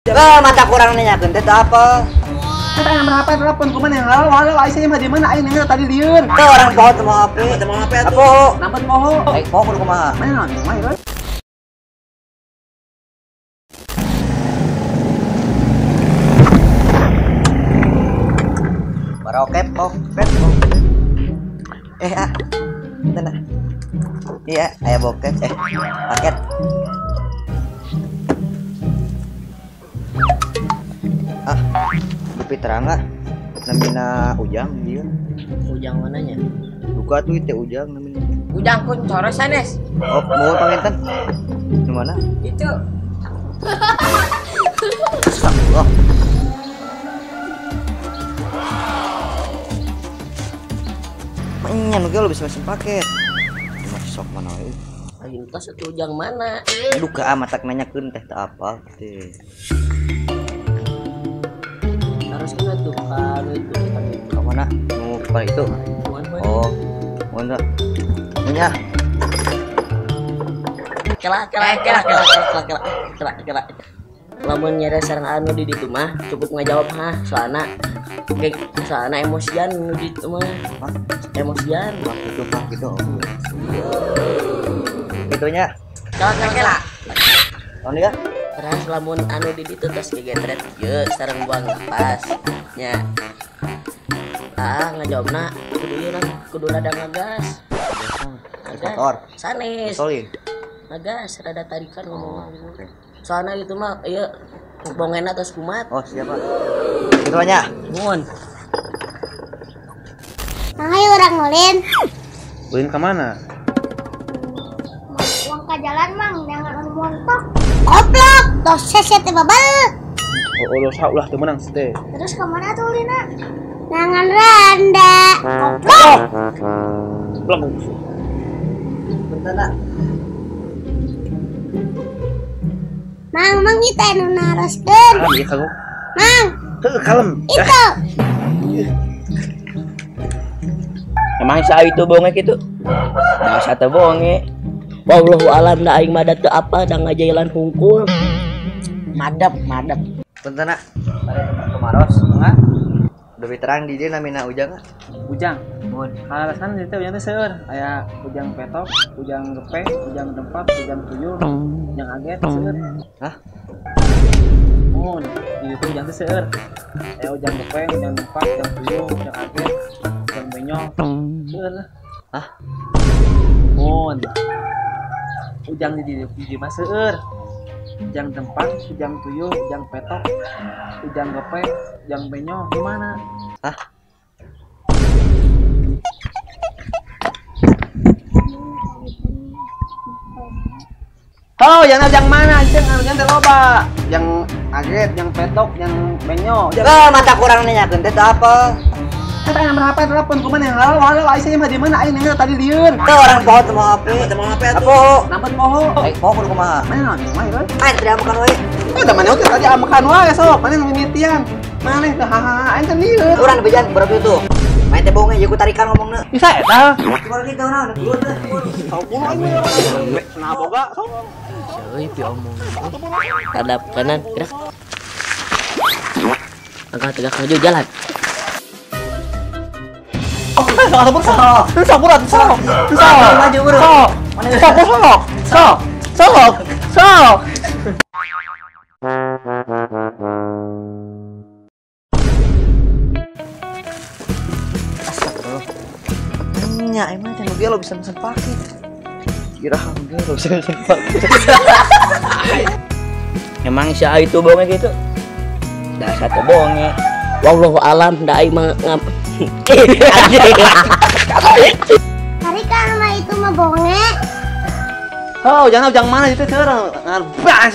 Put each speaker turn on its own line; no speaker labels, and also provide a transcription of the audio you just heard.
Mata kurang nanyakeun teh apa?
Eta nomor HP telepon kumaha yang lalu lalu aing mah di mana aing nanya tadi lieur.
Teu orang poho teu mau HP.
Teu mau HP atuh.
Apa?
Nampan poho.
Aing poho kudu kumaha?
Mana naon mah ieu?
Barokep bokep. Eh ah. Tenang. Iya, aya bokep paket. Ah, tapi terang lah. Namina Ujang dia.
Ujang mananya?
Duka tuh itu Ujang namina.
Ujang kun coros sanes.
Oh, mau panginten? Di mana?
Itu.
Astagfirullah. Mainnya nu ge lo bisa mesen paket. Masuk mana we?
Aing tos atuh Ujang mana?
Duka ah matak nanyakeun teh teu apal teh.
Harus kena tuh kalau itu kan itu.
Ke mana? Nu kepala itu. Oh, mana? Punya.
Kela kela kela kela kela kela kela kela. Lamun nyere sareng anu di ditu mah cukup ngajawab hah soalna soalna emosian nu di ditu mah. Emosian.
Gitu mah gitu. Itunya.
Kela kela kela.
Naon ya?
Terus lamun anu di ditu tos gegetret ieu sareng buang napas nya. Ah ngajawabna kudu ieu kudu rada ngagas.
Motor.
Sanes.
Solid.
Ngagas rada tarikan ngomong gitu. Soalna gitu mah ieu bongena tos kumat.
Oh, siapa? Gitu nya.
Nuhun.
Mang ayo urang ulin.
Ulin ka mana?
Uang ka jalan mang, jangan montok. Goblok, tos seset teh babal.
Oh, dosa ulah teu meunang teh.
Terus ka mana tuh ulina? Nangan randa. Goblok.
Goblok.
Bentar nak.
Mang, mang kita anu naroskeun.
Kalem ieu kagok.
Mang.
Heuh, kalem.
Itu.
Emang sa itu bonge kitu? Nah, teu bonge. Wallahu alam da aing mah da teu apa da ngajailan hungkul. Madep, madep.
Punten nak. Bade ke Maros, enggak? Lebih terang di dieu namina Ujang.
Ujang.
Mun.
Alasan di teh Ujang teh seueur. Aya Ujang petok, Ujang gepeng, Ujang dempak, Ujang tuyul, Ujang aget seueur.
Hah?
Mun, di dieu Ujang teh seueur. Aya Ujang gepeng, Ujang dempak, Ujang tuyul, Ujang aget, Ujang benyol. Seueur lah.
Hah?
Mun. Ujang di dieu mah seueur. Ujang dempak, Ujang tuyul, Ujang petok, Ujang gepeng, Ujang benyol, gimana?
Hah?
Oh, yang ujang mana? Yang ujang teh loba. Yang aget, yang petok, yang benyol.
Mata kurang nanyakeun teh apa?
Eta nomor HP telepon kumaha yang lalu lalu aing mah di mana aing nanya tadi lieur.
Teu orang poho teu mau HP.
Teu mau HP atuh.
Apa?
Nampan poho.
Aing poho kudu kumaha?
Mana naon mah ieu?
Aing teu makan wae.
Eh, da mana tadi makan wae sok. Mana mimitian. Mana teh hahaha aing teh lieur.
Urang bejaan berapa itu? Main teh bonge ieu ku tarikan ngomongna.
Bisa eta.
Kumaha kitu naon? Dulu teh.
Sok kudu aing mah. Nah boga sok.
Euy pi omong. Hadap kanan gerak. Angkat tegak maju jalan.
Sok sok sok sok sok
maju bro.
Sok sok sok sok sok.
Astagfirullah. Nya emang teh nu lo bisa mesen paket. Kira ge lo bisa mesen paket.
Emang si itu bonge gitu? Dasar teu bonge. Wallahu alam da aing mah ngap.
Tarikan mah itu mah bonge.
Oh, jangan ujang mana itu seueur. Ngarba.